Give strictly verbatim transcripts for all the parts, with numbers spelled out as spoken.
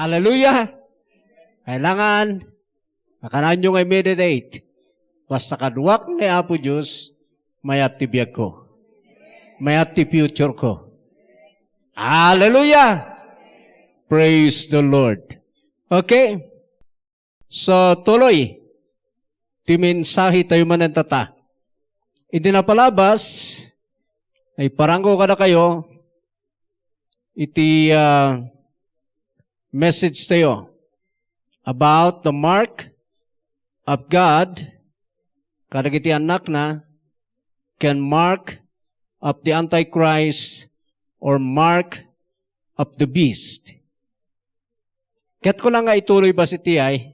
Hallelujah! Kailangan, makanayon nga i-meditate. Basta kaduak ni Apo Diyos, mayat ti biagko. Mayat ti future ko. Hallelujah! Praise the Lord. Okay? So, tuloy. Ti mensahe tayo manen tata. Iti napalabas, ay parangko kada kayo, iti, ah, message tayo about the mark of God, kadagiti annakna, can mark of the Antichrist or mark of the beast. Ket ko lang nga ituloy basi ti ay,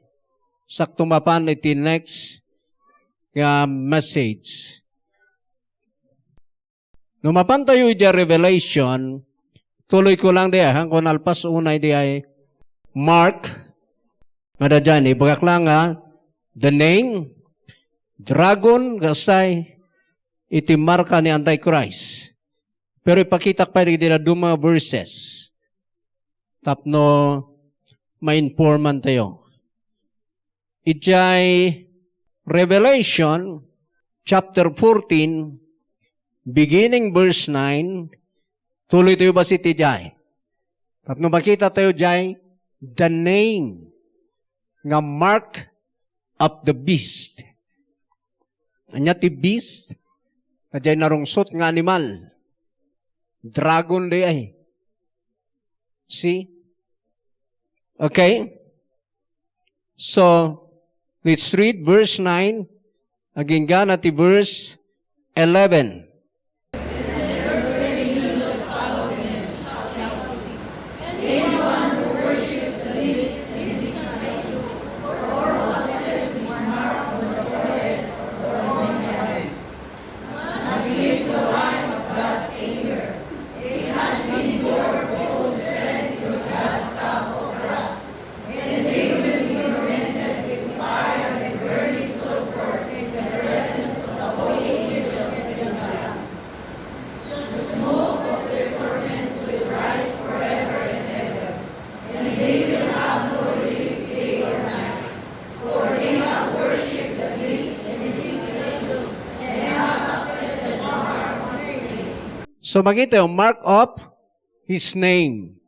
sakto mapan iti next nga message. No mapan tayo iti Revelation, tuloy ko lang di ay, hangko nalpas unay di ay Mark, nga da dyan, ibagak lang nga, the name, dragon, kasay, iti marka ni Antichrist. Pero ipakitak pa iti dadduma nga verses. Tapno ma-informan tayo. Ijay Revelation chapter fourteen, beginning verse nine, tuloy tayo basi ti jay. Tapno makita tayo jay, the name nga mark of the beast. Ania ti beast? Kajay narungsot nga animal. Dragon di ay. See? Okay? So, let's read verse nine. Agingga na ti verse eleven. So, makita yung mark of his name.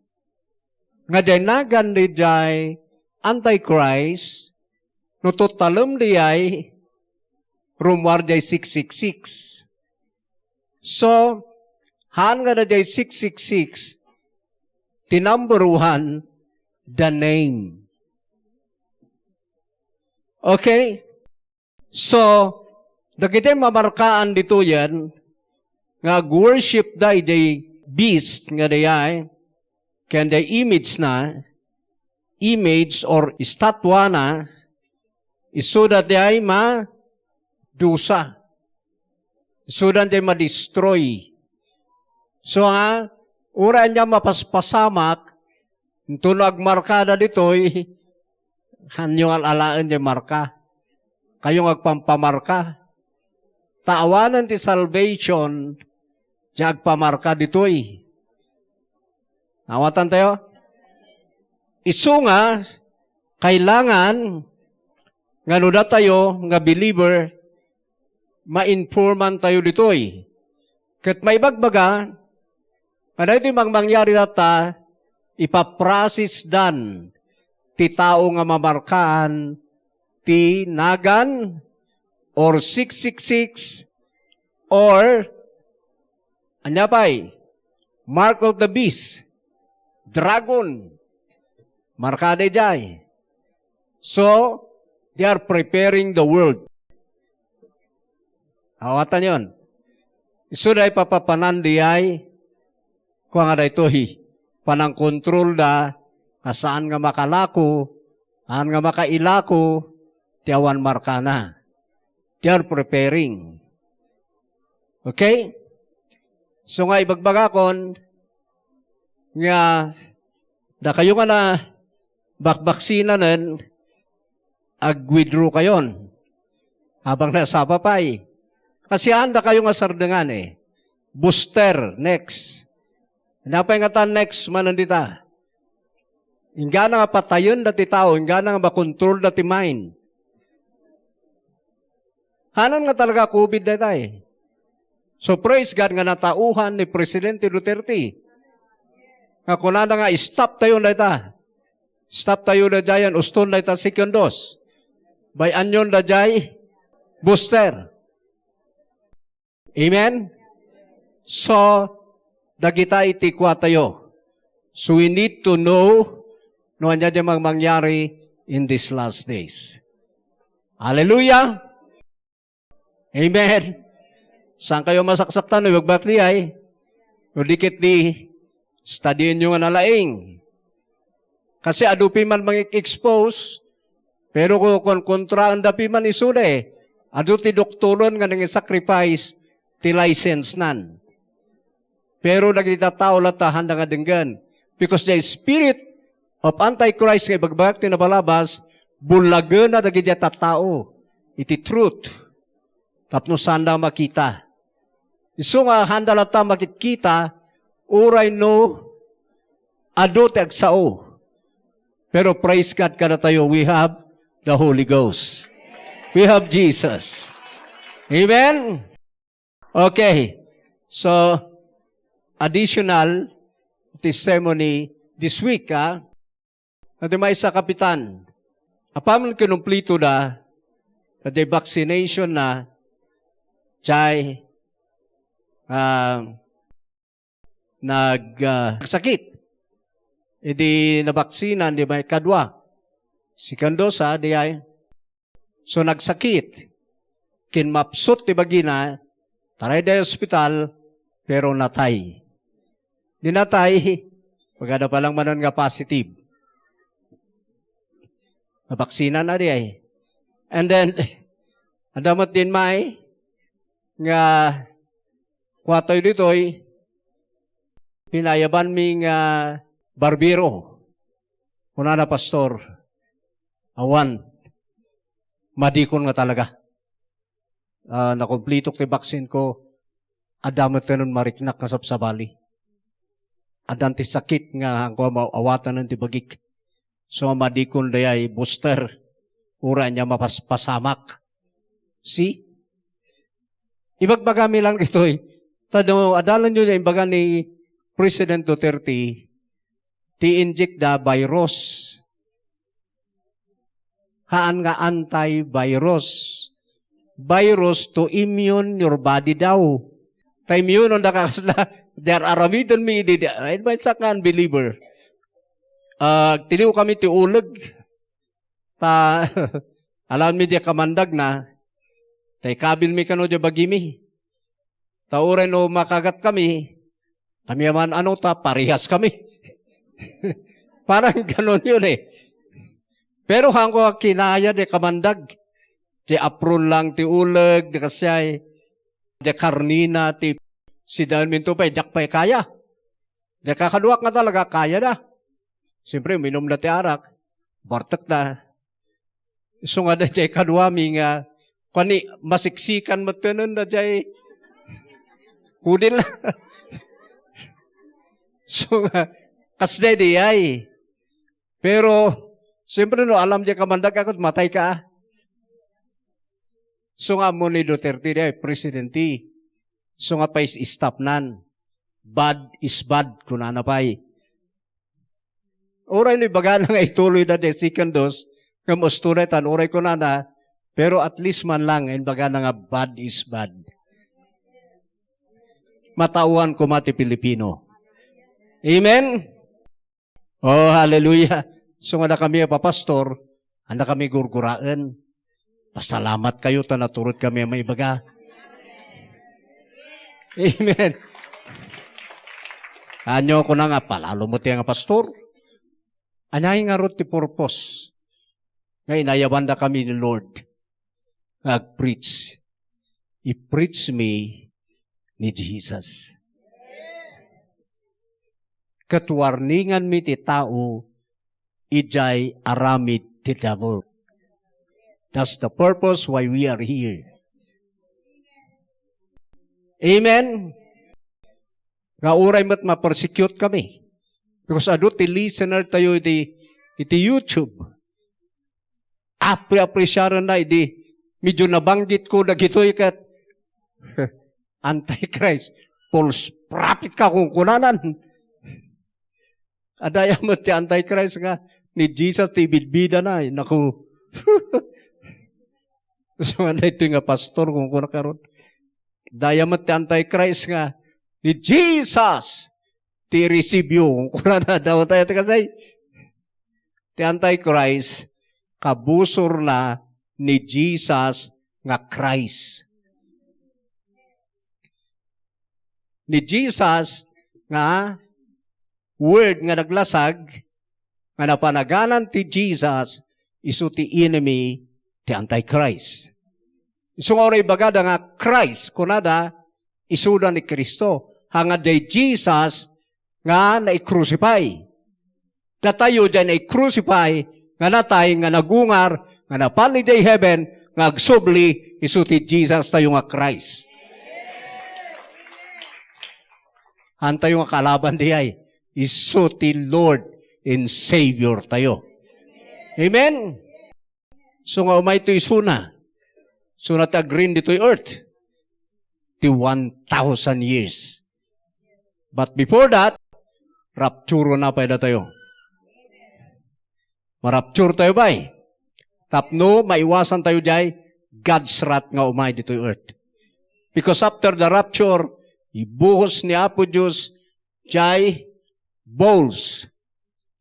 Nga dinagan di jay Antichrist, no tutalem di ay rummuar jay six six six. So, haan nga da jay six six six, ti number one, the name. Okay? So, dagiti mamarkaan ditoyen nga agworship da idiay beast nga dayay, ken diay image na, image or estatua na, isuda diay madusa. Isuda diay madestroy. So nga, uray ania mapaspasamak, intono agmarkada ditoy, hanyo nga al-alaen diay marka. Kayo nga agpampamarka. Ta awanen ti salvation, diay agpamarka ditoy. Awatan tayo? Isu nga, kailangan nga no datayo nga believer, ma-informan tayo ditoy. Ket maibagbaga, nga daytoy mangmangyari tatta, ipaprasisdan ti tao nga mamarkaan ti nagan or six six six or ania pay? Mark of the beast, dragon. Markada idiay. So, they are preparing the world. Awatan yon. Isu da ipapapanan diay, kua nga daytoy, panangkontrol da, nga saan nga makalako, saan nga makailako, ti awan markana. They are preparing. Okay? So nga ibagbagakon nga dakayo nga na bakbaksinanen, ag-withdraw kayon. Habang nasapa pay. Kasi anda kayo nga sardengan eh. Booster, next. Napay nga ta next manen dita. Inggana nga patayen dati tao, inggana nga makontrol dati mind. Hanan nga talaga COVID daytay. So praise God nga natauhan ni Presidente Duterte. Nga kunana nga stop tayo dayta. Stop tayo dayta, uston dayta second dose. Bay-anyon dayta booster. Amen? So, dagita iti kuatayo. So we need to know no ania ti mang-, mangyari in these last days. Hallelujah! Amen! Saan kayo masaksaktan no ibagbak di ay? No di ket di, studienyo nga nalaing. Kasi adu pay man mang-expose, pero kung, kung kontraanda pay man isuda, adu ti doktoren nga nang-sacrifice ti license nan. Pero dagiti tattao latta, haanda nga denggen. Because the spirit of Antichrist nga ibagbagak ti nabalabas, bullagena dagiti tattao iti truth. Tapno saanda makita. Isu nga haanda latta makitkita, uray no adu ti agsao. Pero praise God kadatayo, we have the Holy Ghost. We have Jesus. Amen? Okay. So, additional testimony this week, ha? Iti maysa a kapitan, apaman kinumplito da, iti vaccination na, jay, ah, nag, ah, nagsakit. Idi nabaksinan, di may kadua. Second dose, ha, di ay. So, nagsakit. Kinmapsut ti bagina, taray da ospital, pero natay. Di natay, pagada pa lang manen nga positive. Nabaksinan na di ay. And then, adda met din may, nga kuatayo ditoy, pinayaban mi nga barbero. Kunana, "Pastor, awan, madikon nga talaga. Ah, nakumplitok ti vaccine ko, adda met tenon mariknak nga sabsabali. Addan ti sakit nga haanko a maawatanen ti bagik. So, madikon dayay booster, uray ania mapaspasamak." See? Ibagbagami lang ditoy. Ta no, adalanyo nga imbaga ni President Duterte, ti inject da virus. Haan nga antivirus. Virus to immune your body daw. Ta immune on da kasla, di ar-aramiden mi idi, di, ay, may sa ka unbeliever. Ah, agtiliw kami ti uleg. Ta, alam mi di kamandag na, ta ikabil mi kano di bagimi. Ta uray no makagat kami, kami man ano ta, parehas kami. Parang ganon yun eh. Pero haanko a kinaya di kamandag, di apron lang ti uleg, di kasay, di karnina, ti sidaen minto pay, diak pay kaya. Di kakaduak nga talaga, kaya da. Siyempre, uminom da ti arak, bartek da. Isu nga da jay kaduami nga, kuan ni, masiksikan met tenen da jay kudil na. So nga, kasdiay di ay. Pero, siyempre, no, alam di kamandag ako, matay ka. So nga, mo ni Duterte di ay, presidente. So nga, pa is stop nan. Bad is bad, kunana pay. Uray no ibagana nga ituloy da di second dose, nga musto na itan, uray kunana, pero at least man lang, imbagana nga bad is bad. Matauan koma ti Pilipino. Amen? Oh, hallelujah. So, nga da kami a papastor, anda kami gurguraen. Pasalamat kayo ta naturod kami a maibaga. Amen. Anyo ko na nga, palalo mo tiyan nga pastor. Anay nga rot ti purpose nga inayaban da kami ni Lord nga ag-preach. I-preach mi ni Jesus. Ket warningan mi ti tao idiay aramid ti devil. That's the purpose why we are here. Amen? Nga uray met ma-persecute kami. Because adu ti listener tayo iti iti YouTube. Apri-apresiarenna idi medyo nabanggitko dagitoy ket antichrist, false prophet ka kunkunanan. Adda aya met ti antichrist nga ni Jesus ti ibidbidana, eh. Naku. So, nga daytoy nga pastor, kunkuna karon. Adda aya met ti antichrist nga ni Jesus ti receive you. Kunana daw tayo, ti kasay. Ti antichrist, kabusorna ni Jesus nga Christ. Ni Jesus nga word nga naglasag, nga napanaganan ti Jesus, isu ti enemy ti antichrist. Isu nga uray ibagada nga Christ, kunada, isuda ni Cristo. Hanga diay Jesus nga naikrucify. Datayo diay naikrucify, nga natay, nga nagungar, nga napan idiay heaven, nga agsubli, isu ti Jesus tayo nga Christ. Antayo nga kalaban diay, isu ti Lord and Savior tayo. Amen? So nga umay to isuna. Isuna ti agreign ditoy earth. Ti one thousand years. But before that, rapture na pay datayo. Marapture tayo bay. Tapno maiwasan tayo diay God's wrath nga umay ditoy earth. Because after the rapture, ibuhos ni Apo Dios diay bowls,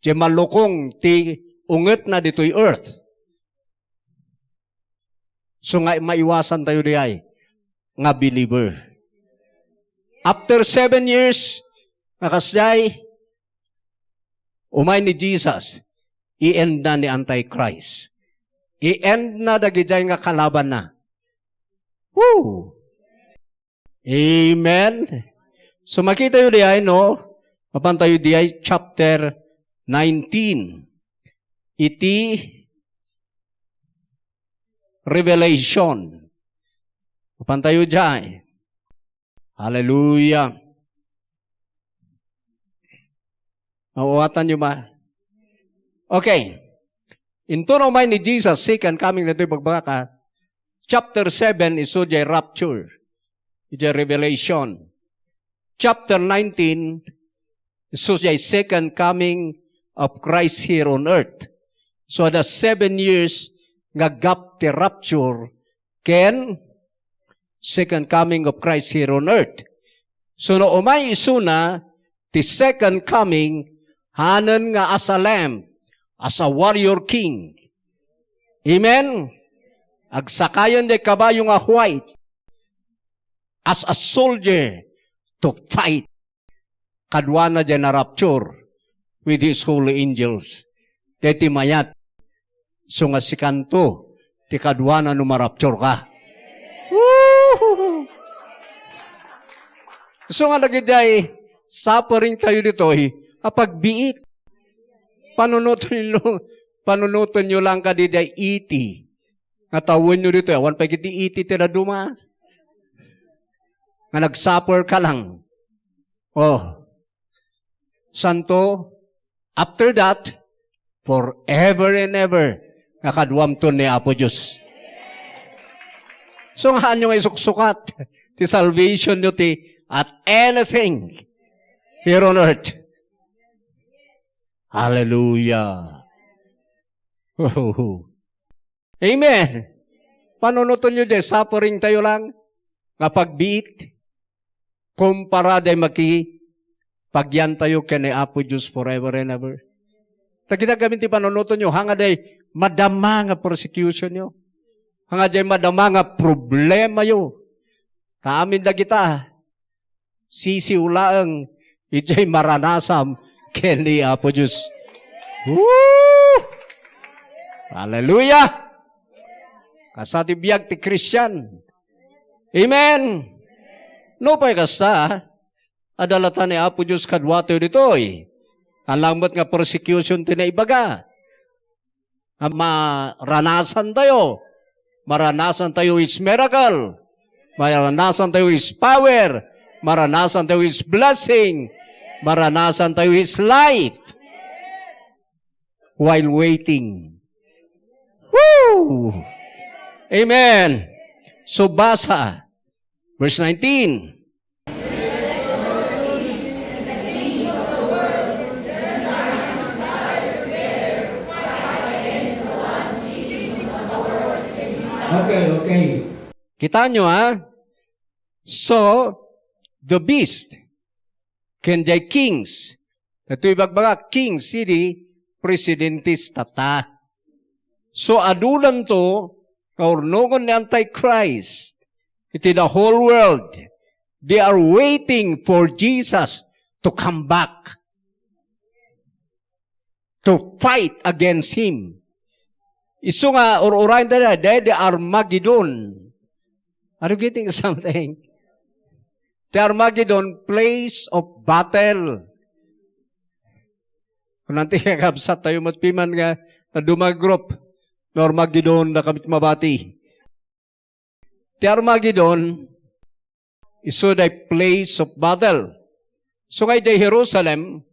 diay malukong ti ungetna ditoy earth. So nga maiwasan tayo diay nga believer. After seven years, nga kasdiay, umay ni Jesus, i-end na ni Antichrist. I-end na dagidiay nga kalabanna. Woo! Amen. So, makita yo diay, no? Mapan tayo diay chapter nineteen. Iti Revelation. Mapan tayo diay. Hallelujah. Mauwatan yo ba? Okay. Inton umay ni Jesus, second coming na ito'y bagbagaka. Chapter seven, isu diay rapture. Idiay Revelation. Chapter nineteen, isu diay second coming of Christ here on earth. So, the seven years nga gap ti rapture ken second coming of Christ here on earth. So, no umay isuna, ti second coming, hanen nga as a lamb, as a warrior king. Amen? Agsakayen diay kabayo nga white, as a soldier to fight. Kaduana diay narapture with his holy angels. Diay ti mayat. So nga sikanto, ti kaduana no marapture ka. Woo! So nga dagidiay suffering tayo ditoy, a pagbiit. Panunoten yo, panunoten yo lang kadi diay iti. Nga tawenyo ditoy, awan pay iti iti ti daduma. Nga nagsuffer ka lang. Oh. Santo, after that, forever and ever, nga kaduamton ni Apo Dios. So, nga haanyo nga isuksukat ti salvation nyo ti at anything here on earth. Hallelujah. Amen. Panunoten yo diay suffering tayo lang nga pagbiit kumpara diay makipagyan tayo ken ni Apo Dios forever and ever. Dagita gamin ti panunoten yo, hanga diay madama nga persecution yo. Hanga diay madama nga problema yo. Ta amin dagita, sisiw laeng idiay maranasam ken ni Apo Dios. Woo! Hallelujah! Kasta ti biag ti Kristian. Amen! Nupay kasta, adda latta ni Apo Dios kaduatayo ditoy. Alang met nga persecution ti naibaga. Nga maranasan tayo. Maranasan tayo His miracle. Maranasan tayo His power. Maranasan tayo His blessing. Maranasan tayo His life. while waiting. Woo! Amen. So, basa. Verse nineteen. Okay, okay. Kita nyo, ha? So, the beast, ken jay kings. Daytoy ibagbaga, kings, idi presidentes tatta. So, adudanto nga urnogon ni Antichrist iti the whole world. They are waiting for Jesus to come back to fight against him. Isu nga ur-urayen da, da, da, the Armageddon. Are you getting something? The Armageddon, place of battle. Kunanti nga kabsat tayo, mat piman nga, na dumagrup, no Armageddon, na kamit mabati. Ti Armageddon, isu day place of battle. So nga idiay Jerusalem,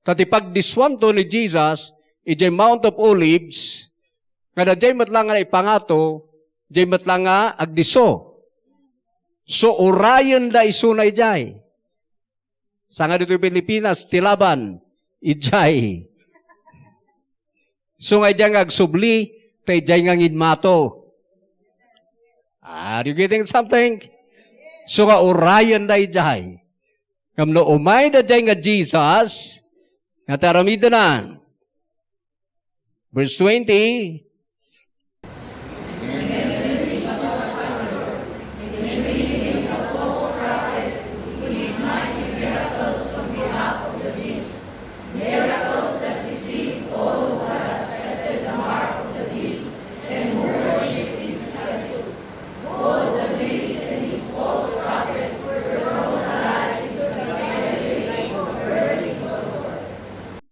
ta ti pagdisuanto ni Jesus, idiay Mount of Olives, nga daydiay met la nga naipangato, diay met la nga agdisso. So, urayen da isuna idiay. Saan nga ditoy Pilipinas, ti laban, idiay. So nga idiay nga agsubli, ta idiay nga ngimmato. Are you getting something? So nga urayen da idiay. Ngem no umay da idiay nga Jesus, nga ti aramidna. Verse twenty.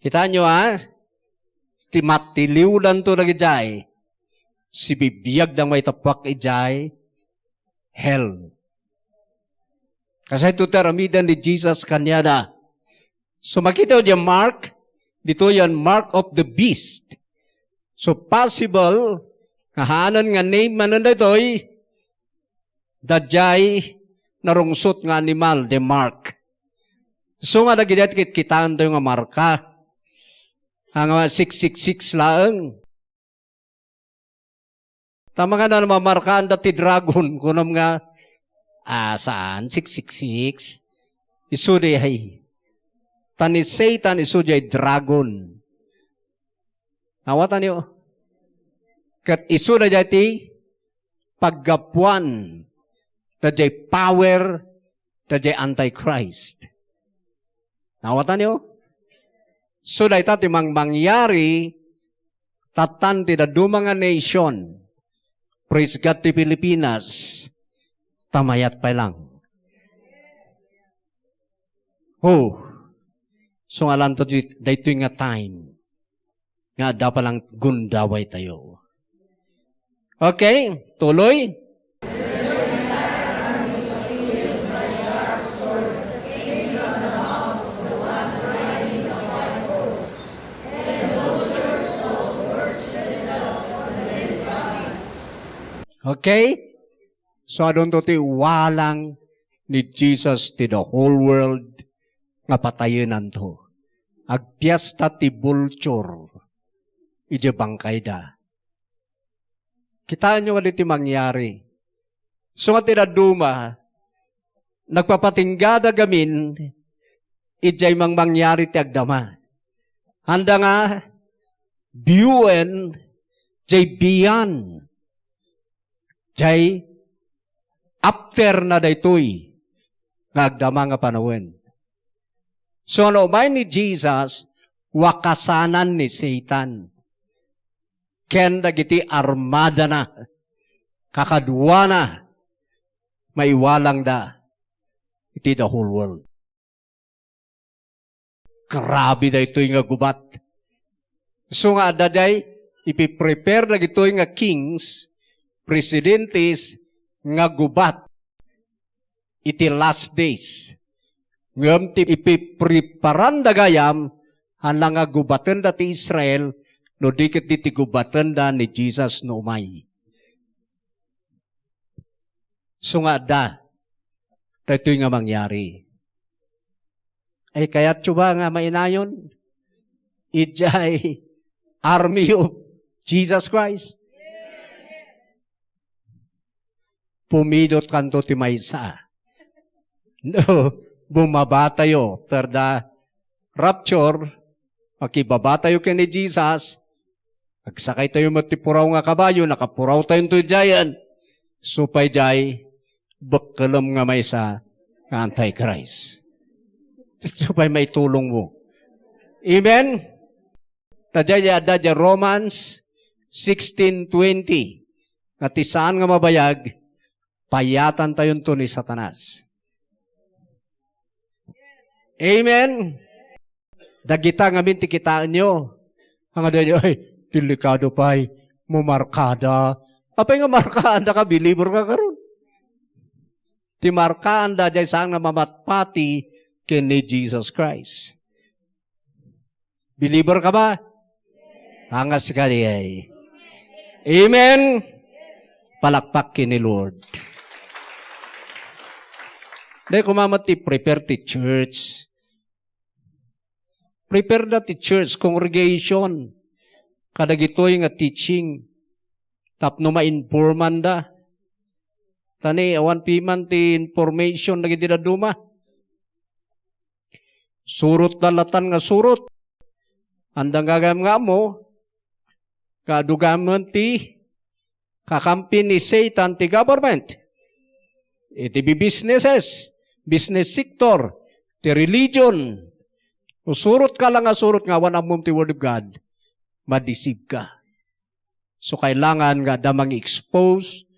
Kitaenyo, a? Ti matiliwdanto dagidiay, sibibiagda nga maitappuak idiay hell. Kasayto ti aramiden ni Jesus kaniada. So, makita diay mark, ditoy a mark of the beast. So, possible nga haanen nga name manen daytoy, daydiay narungsot nga animal, the mark. So nga dagiti kitkitaentayo nga marka, nga six six six laeng. Ta mangana mamarkaanda ti dragon, kunam nga, "Ah, saan? Six six six?" Isu diay. Ta ni Satan isu diay dragon. Nawatanyo? Ket isu daydiay ti paggapuan daydiay power daydiay Antichrist. Nawatanyo? So, dayta ti mangmangyari, tattan ti dadduma nga nation. Praise God ti Pilipinas. Ta mayat pay lang. Oh. So, nga lanto di-, daytoy nga time. Nga adda pa lang gundaway tayo. Okay, tuloy. Okay? So, adunto ti walang ni Jesus ti the whole world nga patayenanto. Agpiesta ti vulture idiay bangkayda. Kitaenyo nga ditoy mangyari. So nga ti dadduma, nagpapatinggada gamin idiay mangmangyari ti agdama. Anda nga biuen, jay bian, jay after na daytoy nga agdama nga panawen. So, no umay ni Jesus, wakasanan ni Satan ken dagiti armadana, kakaduana, maiwalangda iti the whole world. Grabe daytoy nga gubat. So nga adda diay ipiprepare dagitoy nga kings, presidentes nga gubat iti last days. Ngem ti ipipreparanda gayam, haan nga gubatenda ti Israel, No di ket di ti gubatenda ni Jesus no umay. So nga adda daytoy nga mangyari. Ay, kayatyo ba nga mainayon idiay army of Jesus Christ? Pumidot kanto ti maysa. No, bumabatayo after the rapture, makibabatayo ken ni Jesus, agsakaytayo met ti puraw nga kabayo, nakapurawtayonto idiayen. Supay diay, bekkelem nga maysa nga antichrist. Supay maitulongmo. Amen? Tadiay adda diay Romans sixteen twenty, nga ti saan nga mabayag, payatantayonto ni Satanas. Amen? Dagita ngamin ti kitaenyo. Ang adda, "Ay, delikado pay, mamarkada." Apay nga markaanda ka, believer ka karon? Ti markaanda, diay saan nga mamatpati ken ni Jesus Christ. Believer ka ba? Angas ka diay. Amen? Palakpak ken ni Lord. Dayta koma met ti prepare ti church. Prepare da ti church, congregation. Kadagitoy nga teaching. Tapno ma-informan da. Tani, awan piman ti information dagiti dadduma. Surot da latan nga surot. Anda nga gayam nga ammo, nga adu gayam ti kakampi ni Satan ti government. Iti bi-, businesses, business sector, ti religion. No surot ka lang nga surot nga awan ammom ti Word of God, madisib ka. So, kailangan nga adda mangi-expose,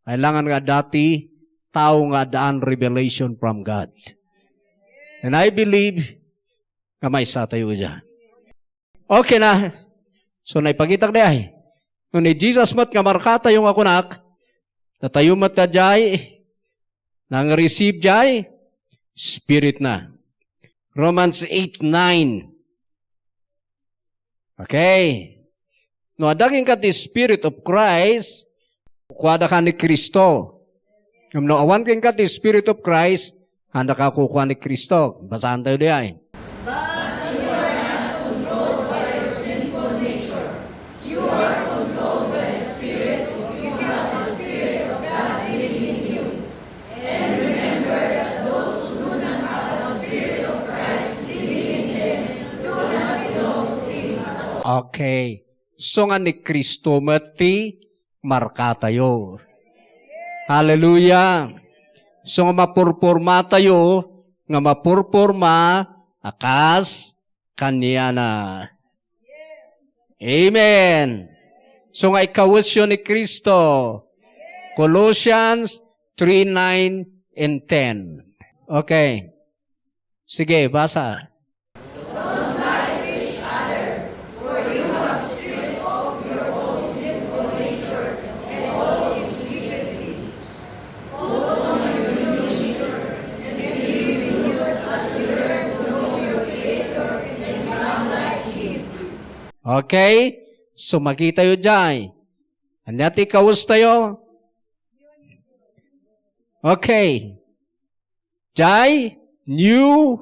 kailangan nga adda ti tao nga addaan revelation from God. And I believe nga maysa tayo dyan. Okay na. So, naipakitak diay. No ni Jesus met nga markatayo nga kunak, datayo met diay, nang-receive diay Spirit na. Romans eight nine. Okay. No adda kenka ti Spirit of Christ, kukuada ka ni Cristo. Ngem no awan kenka ti Spirit of Christ, anda ka kukua ni Cristo. Basaan tayo diay. But you are not controlled by your sinful nature. You are controlled by the Spirit. If you have the Spirit of God living in you. And remember that those who do not have the Spirit of Christ living in them do not belong to Him at all. Okay. So nga ni Cristo met ti markatayo. Hallelujah. So nga mapurpurmatayo, nga mapurpurma a kas kaniana. Amen. So nga ikawesyo ni Cristo. Colossians three nine and ten. Okay. Sige, basa. Don't lie to each other, for you have stripped off your old sinful nature and all its wicked deeds. Put on your new nature, and be renewed as you learn to know your Creator and become like Him. Okay? So, makitayo diay. Ania ti kawes tayo? Okay. Diay new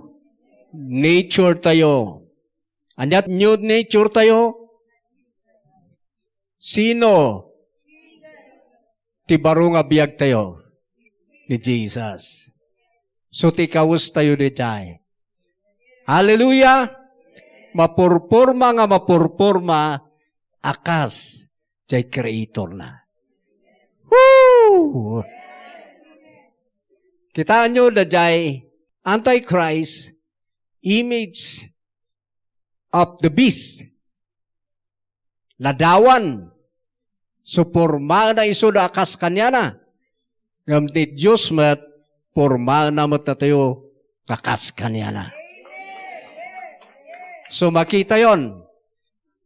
nature tayo. Ania new nature tayo? Sino ti baro nga biag tayo? Ni Jesus. So, ti kawes tayo diay. Hallelujah! Mapurpurma nga mapurpurma a kas diay Creator na. Woo! Kitaenyo, daydiay Antichrist, image of the beast. Ladawan. So, pormaenna isuda a kas kaniana. Ngem ti Dios met, pormaenna met datayo a kas kaniana. So, makitayon,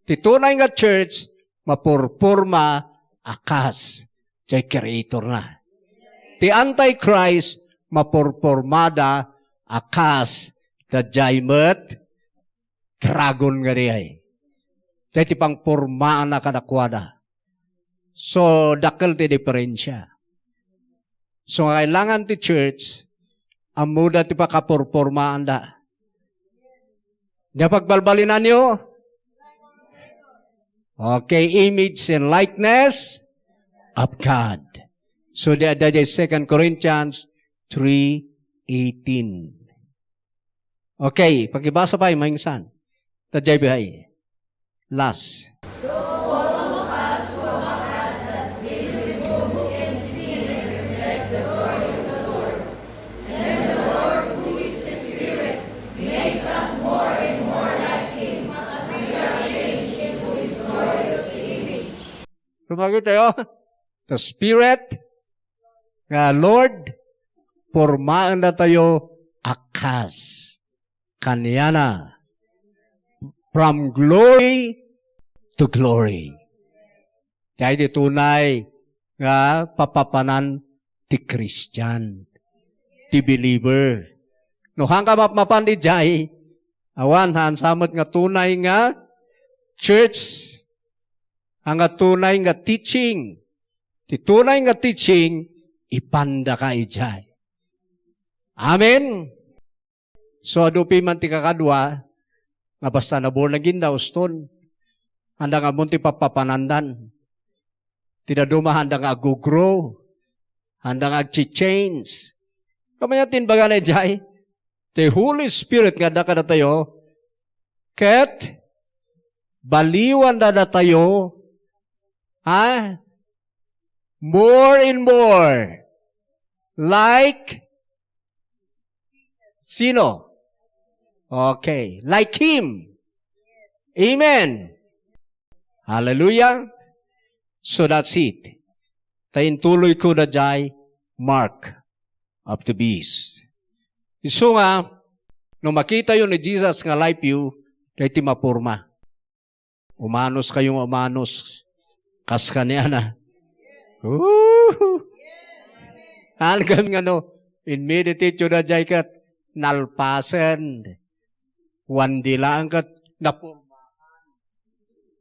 ti tunay nga church, mapurporma a kas diay Creatorna. Ti Antichrist, mapurpormada a kas daydiay met dragon nga diay. daytoy pangpormaanna kadakuada. So, dakkel ti diferensia. So, nga kailangan ti church, ammoda ti pakapurpormaanda. Nga pagbalbalinanyo? Okay, image and likeness of God. So, di, di, di Second Corinthians three eighteen. Okay, pakibasa pay, maingsan. Tadjay bihay. Last. Sumagit tayo. The Spirit nga Lord, pormaen datayo a kas kaniana. From glory to glory. Daytoy ti tunay nga papapanan ti Christian, ti believer. No, haanka mapmapan idiay, awan, haansa met nga tunay nga church, nga tunay nga teaching. Ti tunay nga teaching, ipandaka idiay. Amen? So, adu pay man ti kakadua, nga basta na born again da, uston. Haanda nga ammon ti papapanandan. Ti dadduma, haanda nga ag-grow. Haanda nga ag-change. Kamayan ti imbagana idiay, ti Holy Spirit nga adda kadatayo, ket baliwanda datayo, ha? More and more. Like sino? Okay. Like Him. Amen. Hallelujah. So that's it. Ta intuloyko daydiay mark of the beast. Isu nga, no makitayo ni Jesus nga life you, daytoy maporma. Umanos kayo nga umanos. Kas kaniana. Woo! Algam nga no, in meditate yu daydiay ket nalpasen. One day laeng ket naporma.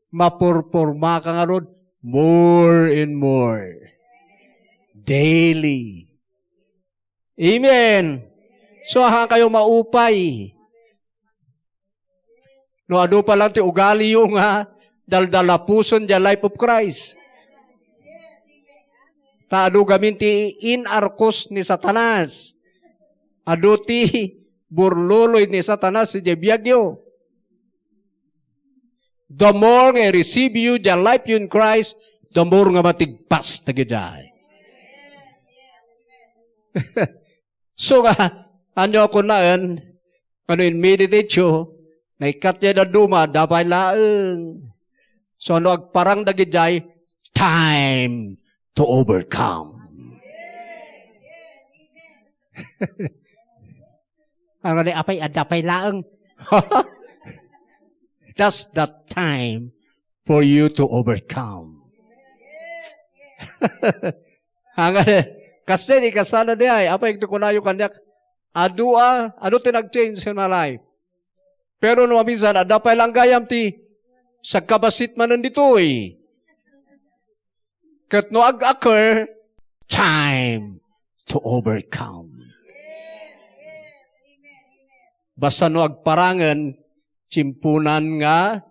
Mapurporma ka ngarud more and more. Daily. Amen. So, haan kayo maupay. No, adu pa lang ti ugaliyo nga daldalapuson diay life of Christ. Ta adu gamin ti inarkos ni Satanas. Adu ti burloloy ni Satanas idiay biagyo. The more nga i-receive you the life you in Christ, the more nga matigpas dagiti. So nga, ania kunaen, nga no in-meditate yu, naikkat diay dadduma, adda pay laeng. So, no agparang dagidiay, time to overcome. Ano ni apay, adda pay laeng. That's the time for you to overcome. Hanggang, kasi di kasala di ay, apay, iti kunayo kaniak, adu a, adu ti nag-change in my life. Pero no, minsan, adda pay lang gayam ti, sagkabassit manen ditoy. Ket no ag-occur, time to overcome. Basta no agparangen, tiyemponan nga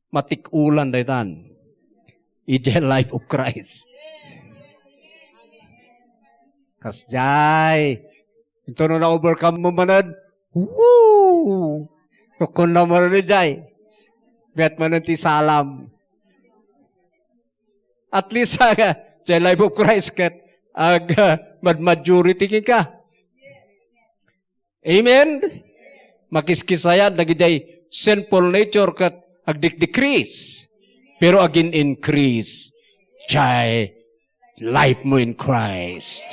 matik-ulan daytan. Idiay life of Christ. Kasdiay. Intono na-overcome mo manen, woo! Kunkunam manen idiay. Ket manen ti salam. At least, ah, diay life of Christ ket ag, ah, mad-, majority kenka. Amen? Makiskisayad dagidiay sinful nature ket agdikdikris. Pero agin-increase diay life mo in Christ.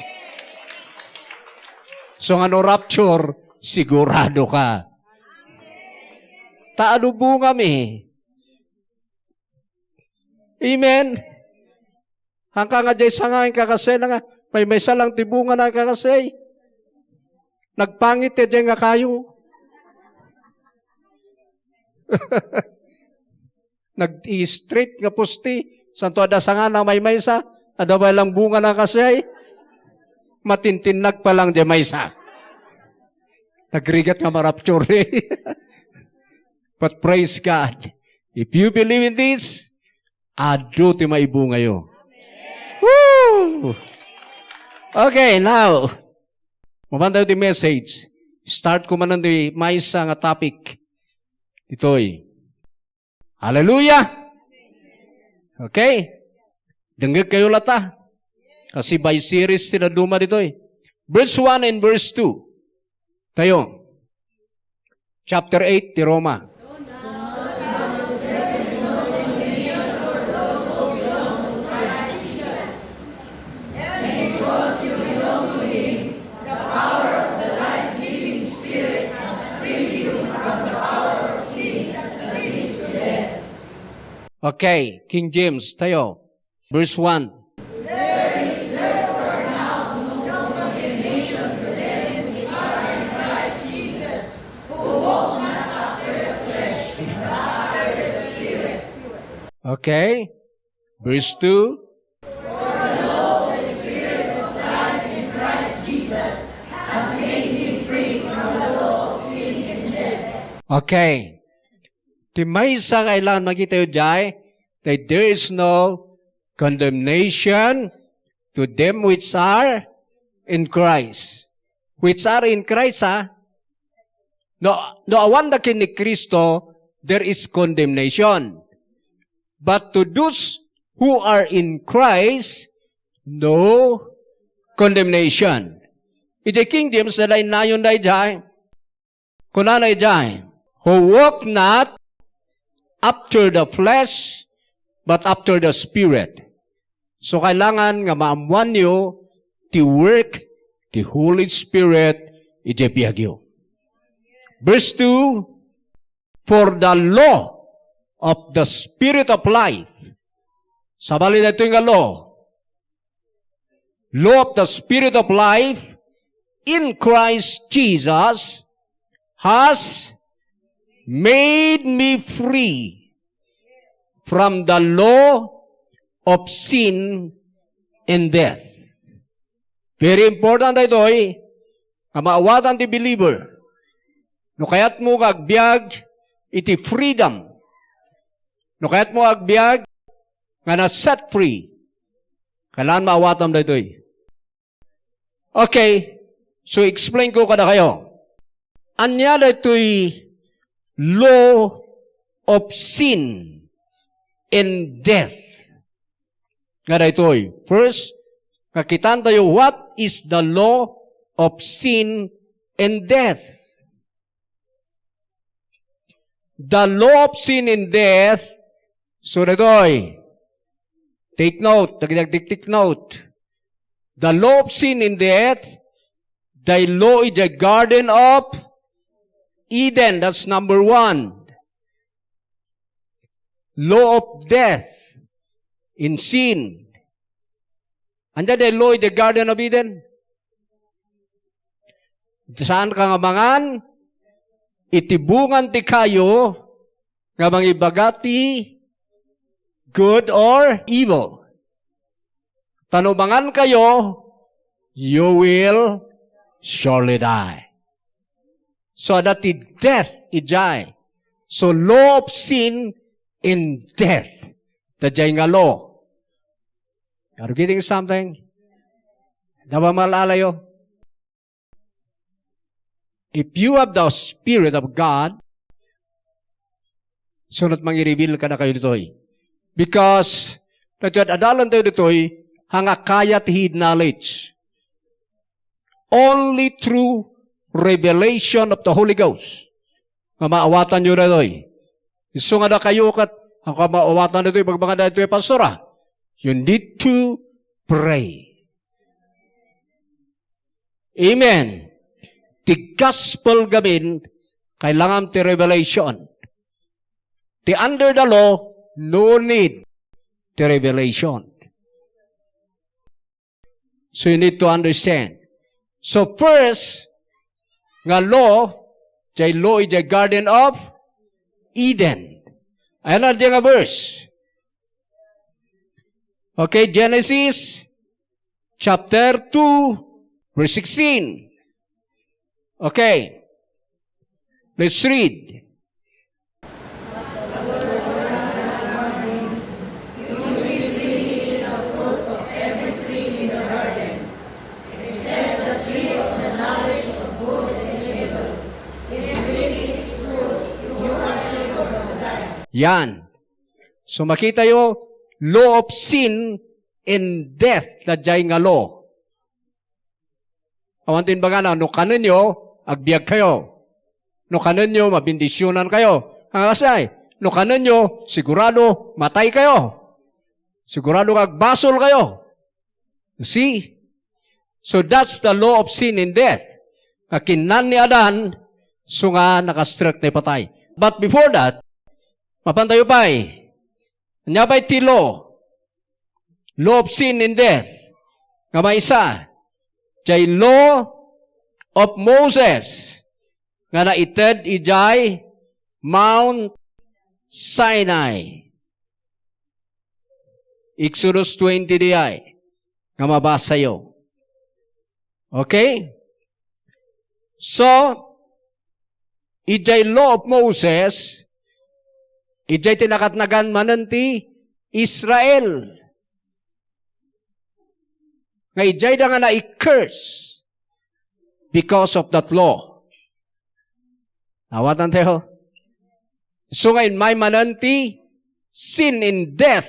So, nga no rapture, sigurado ka. Ta adu bungami. Amen. Hangka nga diay sanga, kakasay na nga, maymaysa lang ti bunga na, kakasay. Nagpangit ti diay nga kayo. Nag-i-straight nga poste, santo adda sangana a maymaysa, adda pay lang bungana kasiay, matintinnag pa lang diay maysa. Nagrigat nga ma-rapture. But praise God. If you believe in this, adu ti maibungayo. Woo! Okay, now, mapan tayo ti message. Start ko manen ti maysa nga topic. Ditoy. Hallelujah! Okay? Dengngeg kayo latta. Kasi by series ti dadduma ditoy. Verse one and verse two. Tayo. Chapter eight ti Roma. Okay, King James tayo. Verse one. Okay. Verse two. Okay. Ti maysa nga kailangan makitayo diay, that there is no condemnation to them which are in Christ. Which are in Christ, ha? No, no awan da ken ni Cristo, there is condemnation. But to those who are in Christ, no condemnation. Iti King James, nalainnayon da idiay. Kunana idiay, "Who walk not after the flesh, but after the Spirit." So, kailangan nga maammoanyo ti work ti Holy Spirit idiay biagyo. Verse two, "For the law of the Spirit of life." Sabali daytoy nga law. Law of the Spirit of life in Christ Jesus has made me free from the law of sin and death. Very important daytoy nga maawatan ti believer. No kayatmo nga agbiag iti freedom, no kayatmo nga agbiag nga na-set free, kailangan maawatam daytoy. Okay, so explain ko kadakayo. Ania daytoy law of sin and death? Nga daytoy. First, nga kitaan tayo, what is the law of sin and death? The law of sin and death, so daytoy, take note, dagiti agtik-, take note. The law of sin and death, the law in the Garden of Eden, that's number one. Law of death in sin. Ania daytoy law in the Garden of Eden? Saan ka nga mangan iti bungan ti kayo nga mangibaga ti good or evil. Ta no mangan kayo, you will surely die. So, adda ti death idiay. So, law of sin and death. Daydiay nga law. Are you getting something? Dawa mal alayo. If you have the Spirit of God, sunot mangireveal kadakayo ditoy. Because, daytoy ad-adalan tayo ditoy, nga kayat head knowledge. Only through revelation of the Holy Ghost nga maawatanyo daytoy. Isu nga dakayo ket, haanka maawatan daytoy, ibagbaga daytoy, Pastor, ah. You need to pray. Amen. Ti gospel gamin, kailangan ti revelation. Ti under the law, no need ti revelation. So you need to understand. So first, nga law, jay law ijay Garden of Eden. Ayan na dia nga verse. Okay, Genesis chapter two, verse sixteen. Okay. Let's read. Yan. So, makitayo, law of sin and death, daydiay nga law. Awan ti imbagana, no kanenyo, agbiag kayo. No kanenyo, mabendisyonan kayo. Ang asay, no kanenyo, sigurado, matay kayo. Sigurado nga agbasol kayo. You see? So that's the law of sin and death. Nga kinnan ni Adan, so nga nakastrek ni patay. But before that, mapan tayo pa'y, ania pa'y ti law? Law of sin and death. Nga maysa, jay law of Moses nga naited ijay Mount Sinai. Exodus twenty diay nga mabasayo. Okay? So, ijay law of Moses, ijay ti nakatnagan manen ti Israel. Nga ijay da nga nai-curse because of that law. Awatan tayo. So nga immay manen ti sin and death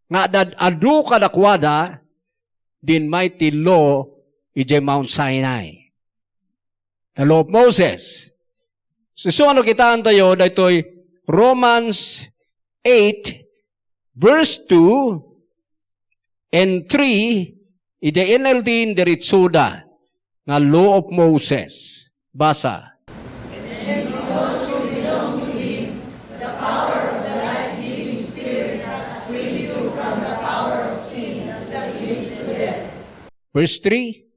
nga adad-adu kadakuada, dimmay ti law ijay Mount Sinai. The law of Moses. So, so ano kitaan tayo, daytoy Romans eight, verse two and three, ijay N L T, indiretsoda nga law of Moses. Basa. Verse three.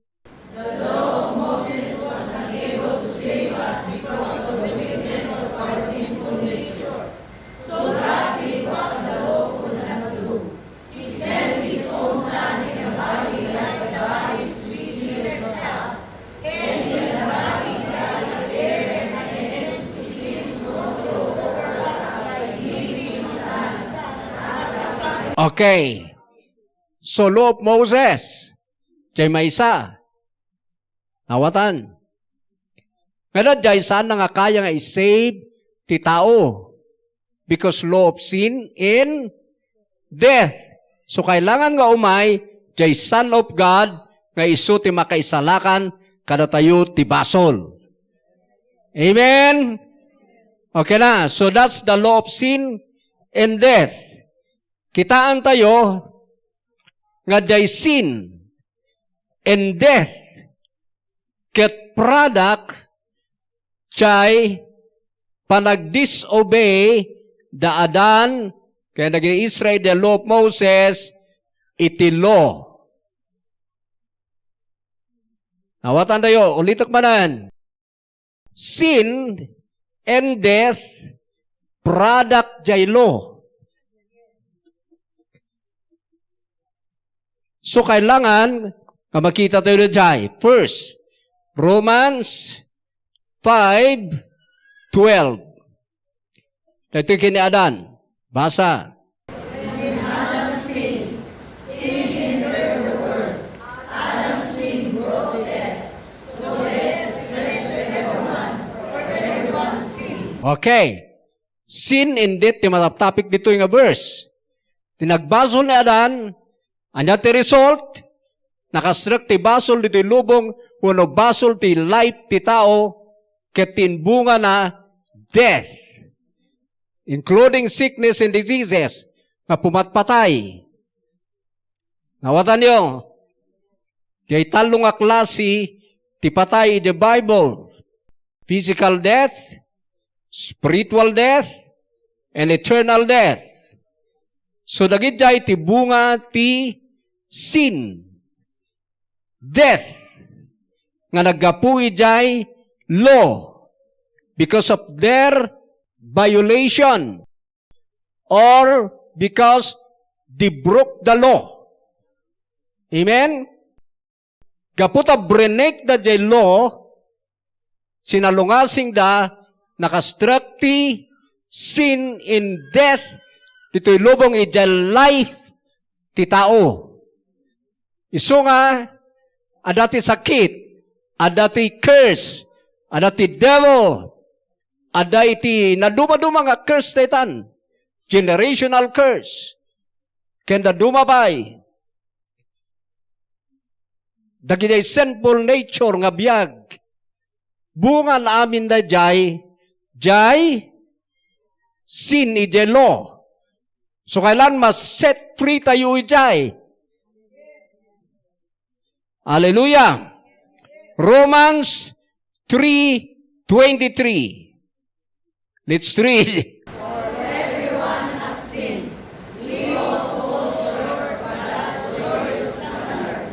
Okay. So, law of Moses. Jay maysa. Awatan. Ngada jay saan nga kaya nga i-save ti tao. Because law of sin and death. So, kailangan nga umay, jay Son of God, nga isu ti makaisalakan kadatayo ti basol. Amen? Okay na. So, that's the law of sin and death. Kitaan tayo nga jay sin and death ket product jay panagdisobey da Adan ken dagiti Israel, the law of Moses, iti law. Awatan tayo, ulitek manen. Sin and death, product jay law. So, kailangan nga makita tayo na jay. First, Romans five twelve. Daytoy ken ni Adan. Basa. Okay. Sin and death ti mataptapik ditoy nga verse. Ti nagbasol ni Adan, ania ti result? Nakasrek ti basol ditoy lubong, wenno basol ti life ti tao, ket ti imbungana, death, including sickness and diseases, nga pumatpatay. Nawatanyo, jay tallo nga klase ti patay iti Bible. Physical death, spiritual death, and eternal death. So, dagiti jay ti bunga ti sin, death, nga naggapu idiay law because of their violation. or because they broke the law. Amen? Gapu ta break da jay law, sinalungasing da, nakastruck ti sin and death ditoy lubong idiay life ti tao. Isu nga, adda ti sakit, adda ti curse, adda ti devil, adda iti nadumaduma nga curse daytan. Generational curse. Ken dadduma pay, dagiti sinful nature nga biag, bungan amin daydiay, jay sin idiay law. So, kailan ma-set free tayo idiay? Hallelujah. Romans three twenty-three. Let's read.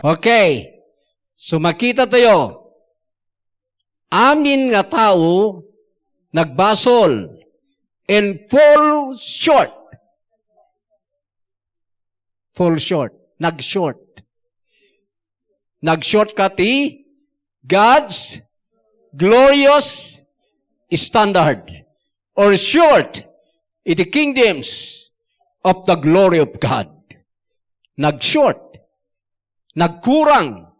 Okay. So, makita tayo. Amin nga tao nagbasol and fall short. Fall short. Nag-short. Nag-short ka ti God's glorious standard, or short iti kingdoms of the glory of God. Nag-short. Nagkurang.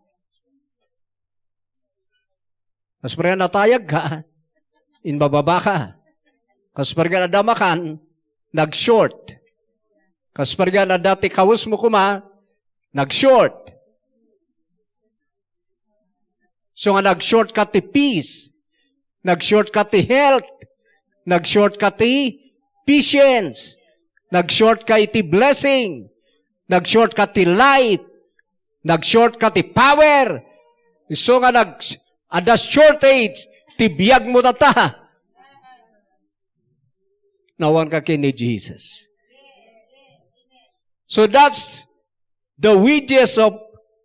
Kas pay nga natayag ka, imbababa ka. Kas pay nga adda makan, nag-short. Kas pay nga adda ti kawes mo koma, nag-short. So nga nag-short ka ti peace, nag-short ka ti health, nag-short ka ti patience, nag-short ka iti blessing, nag-short ka ti life, nag-short ka ti power. Isu nga nag-, adda shortage ti biag mo tatta. Nawan ka ken ni Jesus. So that's the wages of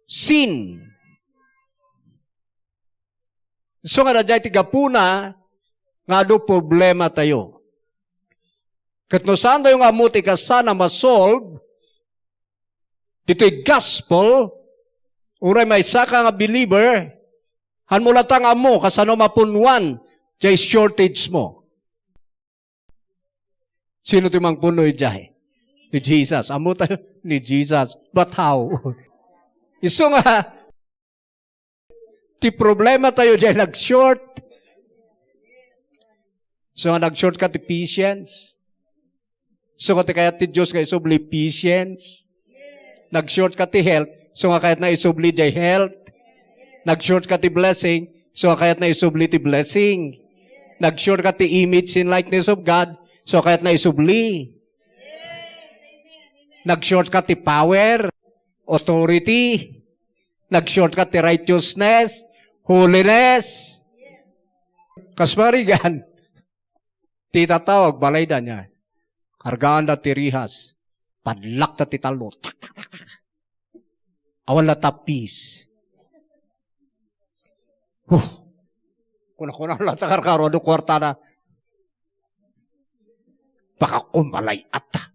sin. So nga, daydiay ti gapuna nga adu problema tayo. Ket no saan tayo nga ammo ti kasano a masolve ditoy gospel, uray maysa ka nga believer, han mo latta nga ammo kasano mapunnuan jay shortage mo. Sino ti mangpunno idiay? Ni Jesus. Ammo tayo ni Jesus. But how? Isu nga, ti problema tayo jay nag-short. So nga nag-short ka ti patience. So nga ti kayat ti Dios nga isubli patience. Nag-short ka ti health. So nga kayat na isubli jay health. Nag-short ka ti blessing. So nga kayat na isubli ti blessing. Nag-short ka ti image and likeness of God. So kayat na isubli. Nag-short ka ti power, authority. Nag-short ka ti righteousness, holiness. Kas parigan, ti tattao, agbalayda niya. Kargaanda ti rihas. Padlakda ti tallo. Tak, tak, tak, tak. Awan latta peace. Huh. Kuna-kuna latta karkaro, adu kuartana. Baka kumalay-at.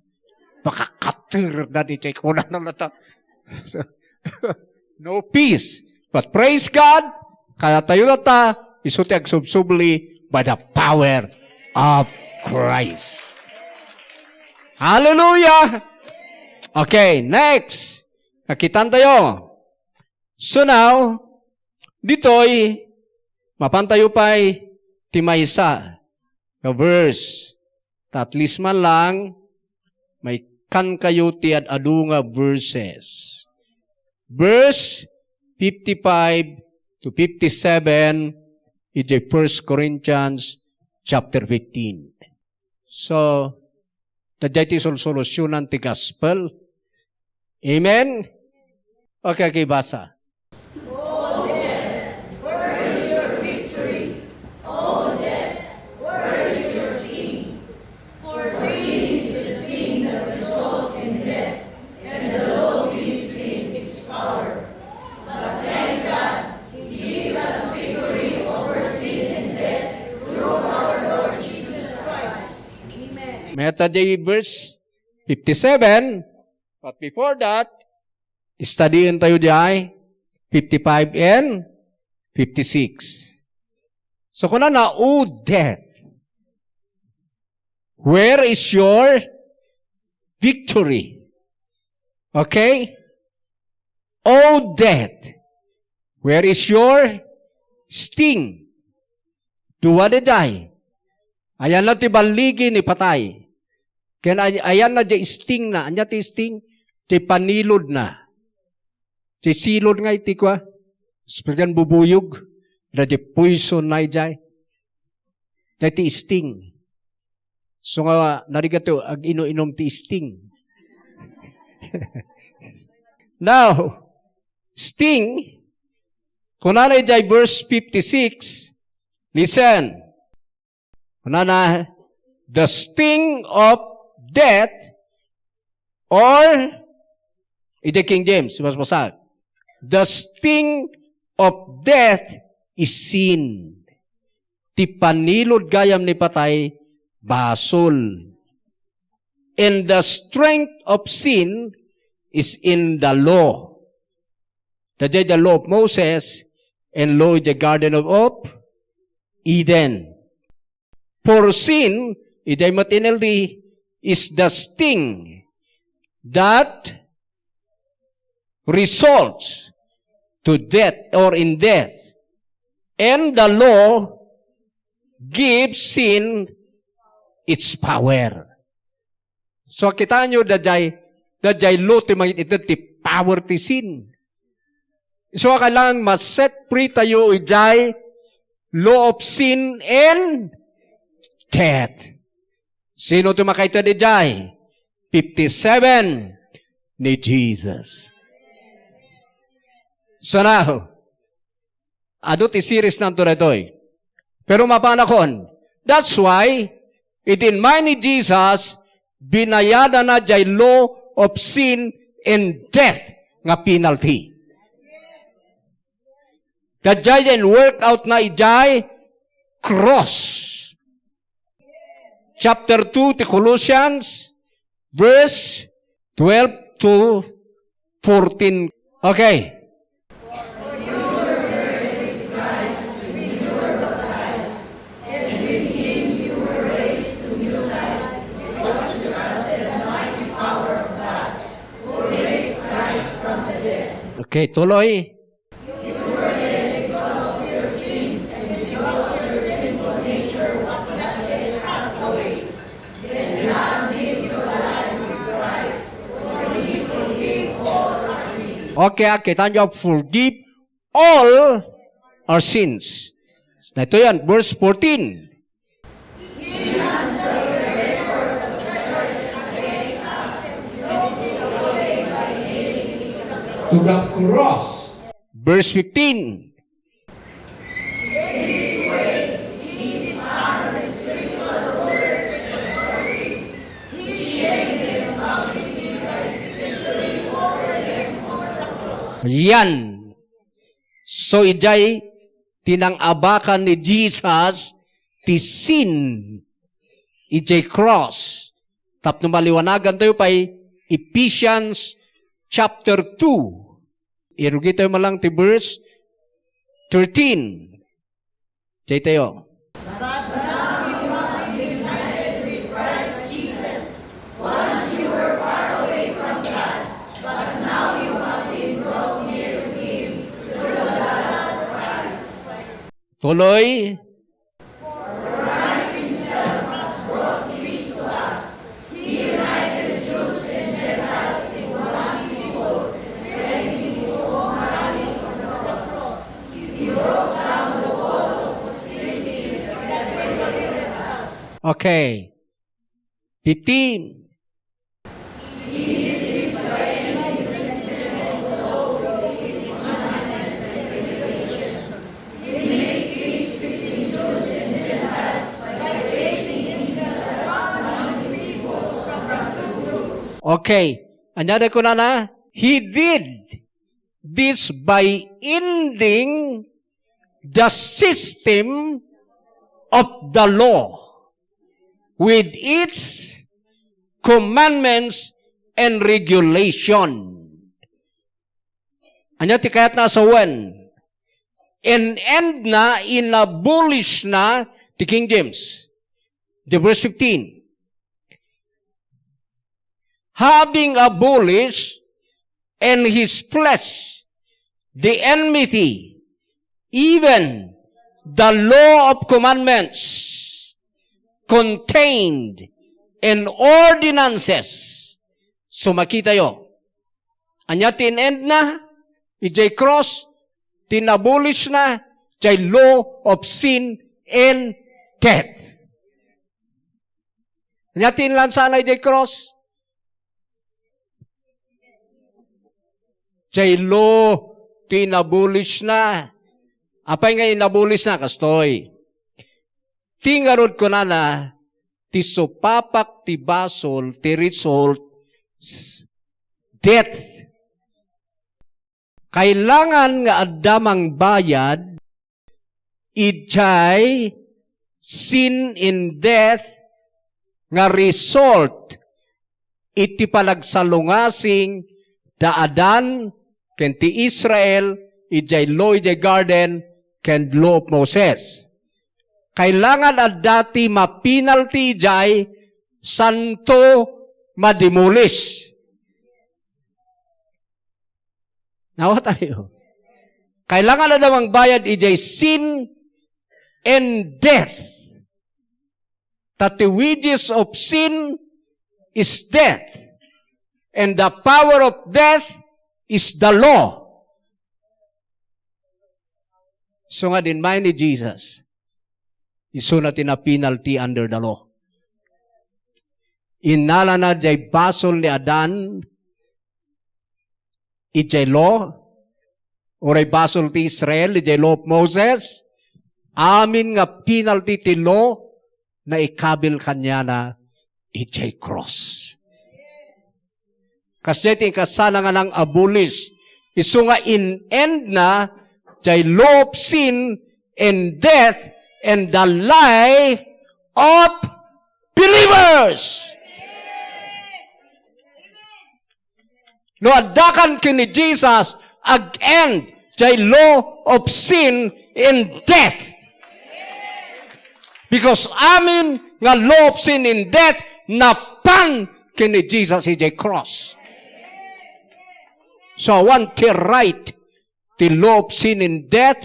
Baka kater na di jay kunana latta. No peace. But praise God, kayat tayo latta, isu ti agsubsubli by the power of Christ. Hallelujah! Okay, next. Nakitan tayo. So now, ditoy, mapan tayo pay ti maysa nga verse. Ta at least man lang, maikkan kayo ti ad-adu nga verses. Verse fifty-five to fifty-seven, idiay First Corinthians chapter fifteen. So, daydiay ti solsolusionan ti gospel. Amen? Okay, okay, basa. Mayat ta jay verse fifty-seven, but before that, studyentayo diay fifty-five and fifty-six. So, kunana, "O death, where is your victory?" Okay? "O death, where is your sting?" Dua daydiay. Ayanna ti balligi ni patay. Ken ay-, ayanna diay stingna. Ania ti sting? Ti panilodna. Ti silod nga iti kua. Sabigan bubuyog. Daydiay poison na idiay. Daydiay ti sting. So nga, narigat to, ag-ino-inom ti sting. Now, sting, kunana idiay verse fifty-six, listen. Kunana, "The sting of death," or, idiay King James, basbasag, "The sting of death is sin." Ti panilod gayam ni patay, basol. "And the strength of sin is in the law." Daydiay the law of Moses and law in the Garden of, of Eden. "For sin," idiay met N L T, "is the sting that results to death or in death, and the law gives sin its power." So, kitaenyo, daydiay, daydiay law ti mangited ti power ti sin. So, kailangan ma-set free tayo idiay law of sin and death. Sino ti makaited idiay? Fifty-seven, ni Jesus. So now, adu ti series nanto daytoy. Pero mapanakon. That's why, iti inmay ni Jesus, binayadana jay law of sin and death nga penalty. Daydiay in-work out na idiay cross. Chapter two ti Colossians, verse twelve to fourteen. Okay. Okay, tuloy. Okay, ah, kitaenyo, forgive all our sins. Daytoy yan, verse fourteen. To the cross. Verse fifteen. Yan. So, idiay ti nang-abakan ni Jesus ti sin idiay cross. Tapno maliwanagantayo pay, Ephesians chapter two. Irugitayo man lang ti verse thirteen. Daytayo. Tuloy. Okay. Fifteen. Okay. Ania da kunana? He did this by ending the system of the law with its commandments and regulation. Ania ti kayatna a sawen? In-end na, in-abolish na ti King James. The verse fifteen. Having abolished in his flesh the enmity, even the law of commandments contained in ordinances. So, makitayo, ania ti in-end na idiay cross? Ti in-abolish na diay law of sin and death. Ania ti inlansana idiay cross? Diay law ti in-abolish na. Apay nga in-abolish na? Kastoy. Ti ngarud kunana, ti supapak ti basol, ti result, s-, death. Kailangan nga adda mangbayad idiay sin and death nga result iti panagsalungasing da Adan ken ti Israel idiay law idiay garden ken law of Moses. Kailangan adda ti mapenalty idiay santo mademolish. Nawatayo. Kailangan adda mangbayad idiay sin and death. That the wages of sin is death, and the power of death is the law. So nga din, may ni Jesus, isuna ti na-penalty under the law. Innalana diay basol ni Adan idiay law, uray basol ti Israel idiay law of Moses, amin nga penalty ti law, naikabil kaniana idiay cross. Kasdiay ti inkasana nga nang-abolish. Isu nga in-end na diay law of sin and death and the life of believers. No addakan ken ni Jesus, ag-end diay law of sin and death. Because amin nga law of sin and death, napan ken ni Jesus idiay cross. So, awan ti right ti law of sin and death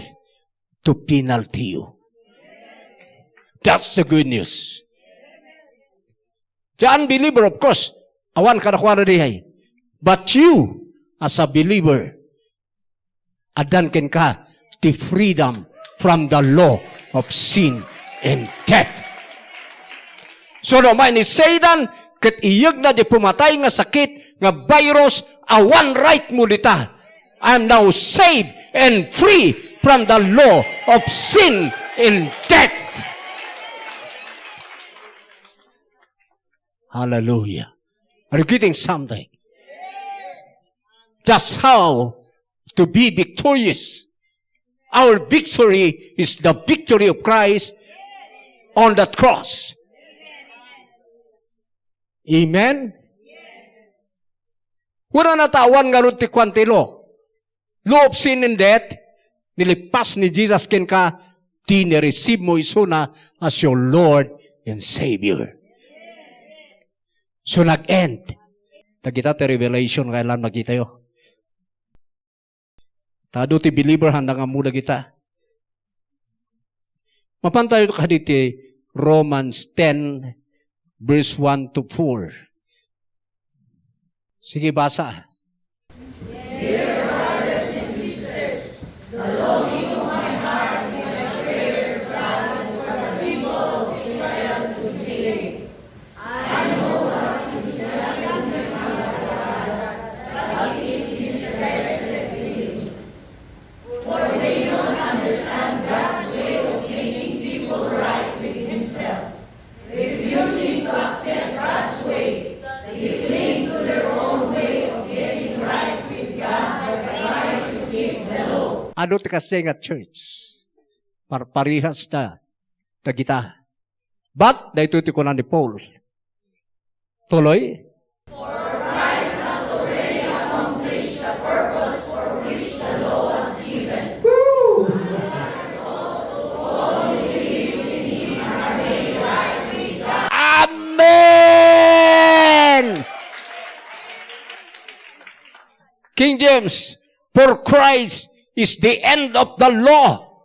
to penalty you. That's the good news. The unbeliever, of course, awan kadakuada diay. But you, as a believer, addan kenka ti freedom from the law of sin and death. So, no, may ni Satan, ket iyegna di pumatay nga sakit, nga virus, awan right mo dita. I am now saved and free from the law of sin and death. Hallelujah. Are you getting something? That's how to be victorious. Our victory is the victory of Christ on that cross. Amen? Wala natawan nga ti kuan ti law. Law of sin and death, nilipas ni Jesus kenka, ti ni-receive mo isuna as your Lord and Savior. So, nag-end. Dagita ti revelation nga kailangan makitayo. Ta adu ti believer, haanda nga ammo dagita. Mapantayo kadi ti Romans ten, verse one to four. Sige, basa. For they don't understand God's way of making people right with Himself. Refusing to accept God's way, they cling to their own way of getting right with God by trying to keep the law. Adu ti kasdiay nga church? Parparehas da dagita. But, daytoy ti kuna ni Paul, Tuloy. Amen! King James, "For Christ is the end of the law."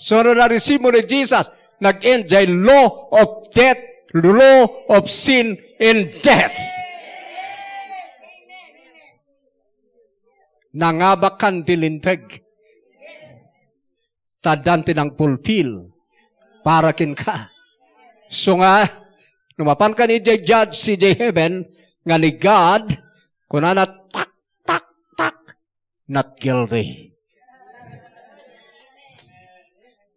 So, no na-receive mo ni Jesus, nag-end jay law of death, law of sin and death. Nangabakan ti linteg. Ta addan ti nang-fulfill para kenka. So nga, no mapanka ni jay judge idiay heaven, nga ni God, kunana, "Tak, tak, tak, not guilty."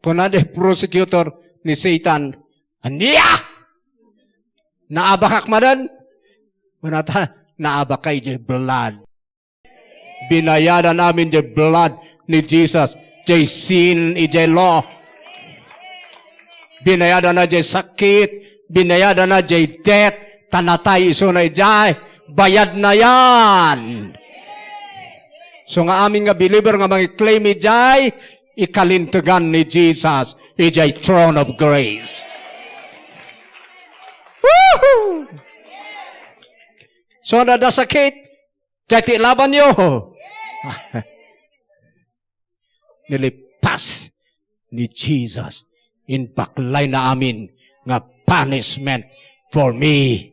Kuna di prosecutor ni Satan, "Ania? Naabakak manen?" Kunata, "Naabakay jay blood." Binayadan amin jay blood ni Jesus, jay sin idiay law. Binayadan na jay sakit, binayadan na jay death, ta natay isuna idiay. Bayad na yan. So nga amin nga believer nga mangi-claim idiay, ikalintegan ni Jesus idiay throne of grace. Woohoo! So, nadasakit, Diay ti ilabanyo. Nilipas ni Jesus, inbaklay na amin nga punishment for me.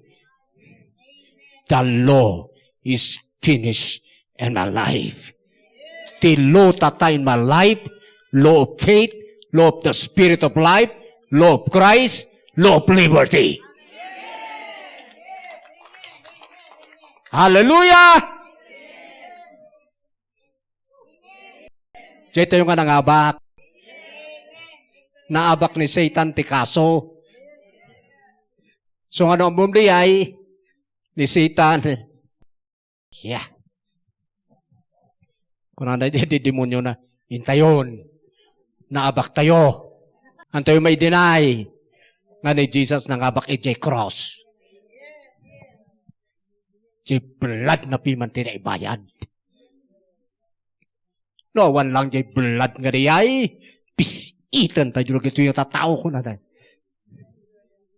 The law is finished in my life. Ti law tatta in my life, law of faith, law of the Spirit of life, law of Christ, law of liberty. Hallelujah! Diay tayo nga nangabak. Naabak ni Satan ti kaso. So, nga no ammom diay, ni Satan, yeah. Kunana diay ti demonyo na, "Intayon, naabak tayo. Antayo may-deny nga ni Jesus nangabak idiay cross." Diay blood na piman ti naibayad. No, awan lang diay blood nga diay, pis-iten tayo dagitoy a tattao, kunana.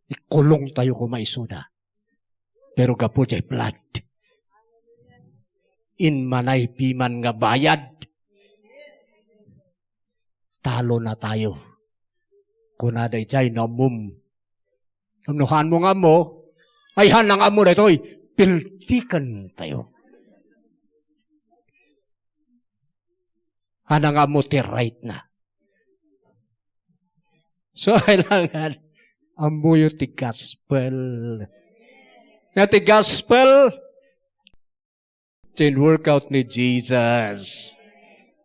Ikulong tayo koma isuda. Pero gapu diay blood, immanay piman nga bayad, talo na tayo. Kuna daydiay no ammom. Ngem no haanmo nga ammo, ay, haan nga ammo daytoy, piltiken tayo. Haan nga ammo ti right na. So, kailangan ammoyo ti gospel. Nga ti gospel, tin-work out ni Jesus.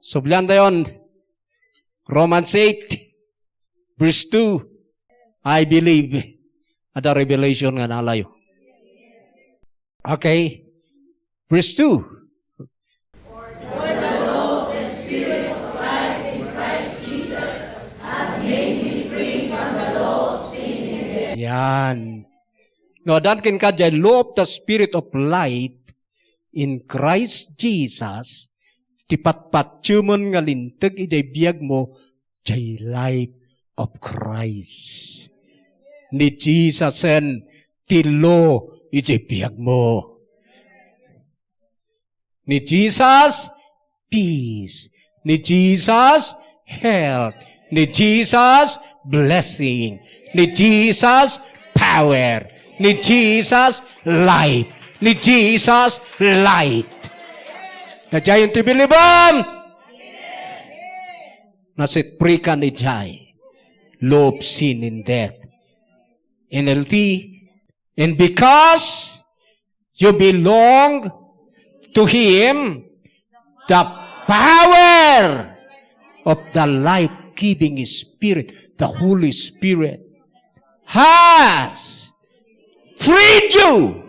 Sublian tayon, Romans eight, verse two, I believe, adda revelation nga nalayo. Okay. Verse two. Yan. No, addan kenka diay law of the Spirit of life in Christ Jesus, ti patpatiemen nga linteg idiay biagmo, diay life of Christ. Ni Jesusen ti law idiay biagmo. Ni Jesus, peace. Ni Jesus, health. Ni Jesus, blessing. Ni Jesus, power. Ni Jesus, life. Ni Jesus, light. Daydiay ti bilibam. Naset free kan idiay law of sin and death. N L T, and because you belong to Him, the power of the life-giving Spirit, the Holy Spirit, has freed you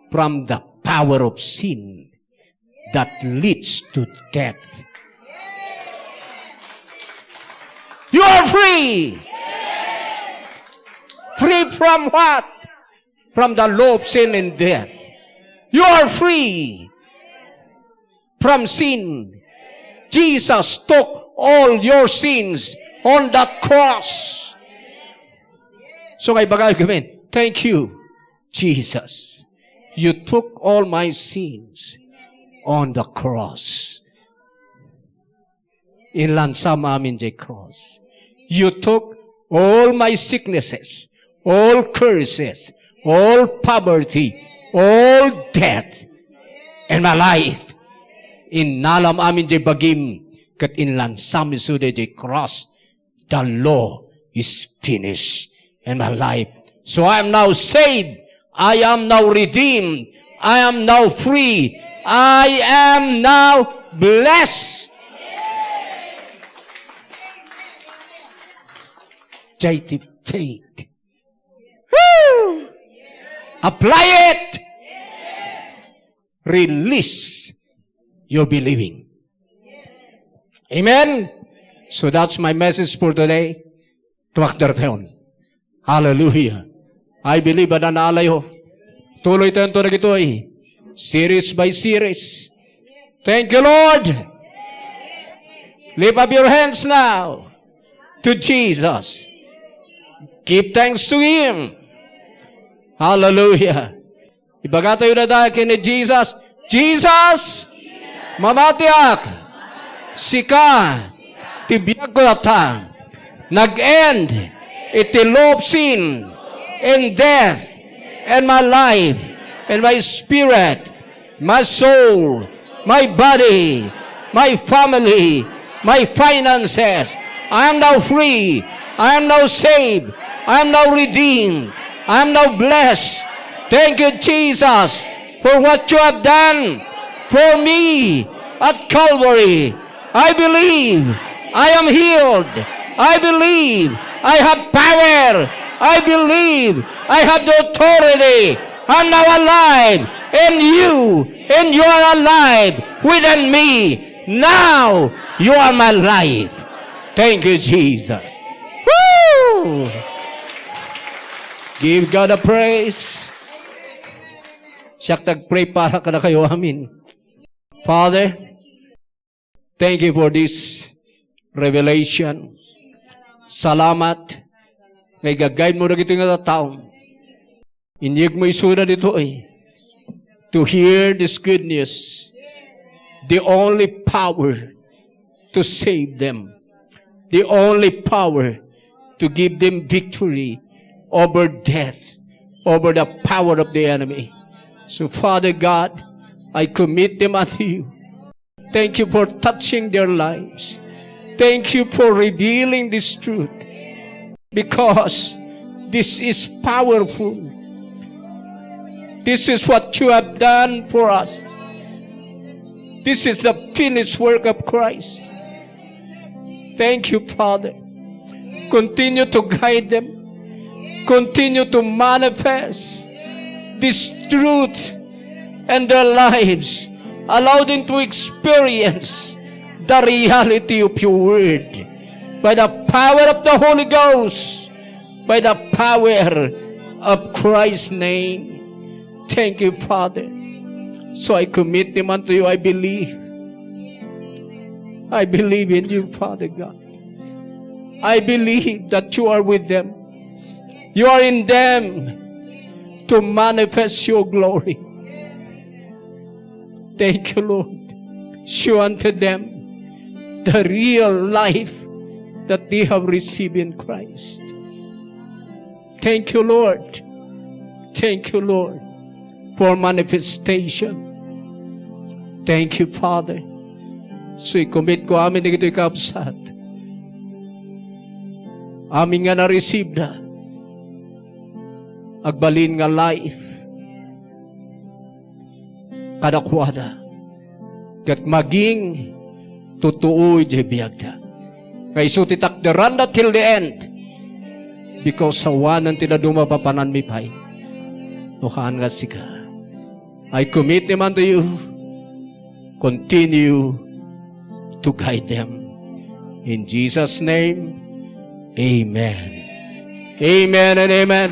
from the power of sin that leads to death. You are free. Free from what? from the law of sin and death. You are free from sin. Jesus took all your sins on that cross. So, kay bagay kami, "Thank you, Jesus. You took all my sins on the cross." Inlansam amin jay cross. You took all my sicknesses, all curses, all poverty, all death in my life. Innalam amin jay bagim, ket inlansam isuda jay cross. The law is finished in my life. So I am now saved. I am now redeemed. I am now free. I am now blessed. Jay ti faith. Woo! Apply it. Release your believing. Amen? So that's my message for today. Tumakder tayon. Hallelujah. I believe, adda naalayo. Tuloy tayo to dagitoy. Series by series. Thank you, Lord. Lift up your hands now to Jesus. Give thanks to Him. Hallelujah. Ibaga tayo na dahil kini Jesus, "Jesus, mamatiak, sika, ti biagko latta. Nag-end iti law of sin and death and my life and my spirit, my soul, my body, my family, my finances. I am now free. I am now saved. I am now redeemed. I am now blessed. Thank you, Jesus, for what you have done for me at Calvary. I believe I am healed. I believe I have power. I believe I have the authority. I'm now alive in you, and you are alive within me. Now you are my life." Thank you, Jesus. Woo! Give God a praise. Siak nagpray para kadakayo. Amen. Father, thank you for this revelation. Salamat nga iga-guide mo dagitoy nga tattao. Inyegmo isuna ditoy to hear this good news. The only power to save them. The only power to give them victory over death, over the power of the enemy. So, Father God, I commit them unto you. Thank you for touching their lives. Thank you for revealing this truth, because this is powerful. This is what you have done for us. This is the finished work of Christ. Thank you, Father. Continue to guide them. Continue to manifest this truth in their lives. Allow them to experience the reality of your word by the power of the Holy Ghost, by the power of Christ's name. Thank you, Father. So I commit them unto you. I believe. I believe in you, Father God. I believe that you are with them. You are in them to manifest your glory. Thank you, Lord. Show unto them the real life that they have received in Christ. Thank you, Lord. Thank you, Lord, for manifestation. Thank you, Father. So, i-commit ko amin dagitoy kabsat. Amin nga na-receive na. Agbalin nga life kadakuada, ket maging tutuoy diay biagda. Nga isu ti takderanda till the end, because awanen ti dadduma a papananmi pay no haan nga sika. I commit them unto you. Continue to guide them. In Jesus' name, amen. Amen and amen.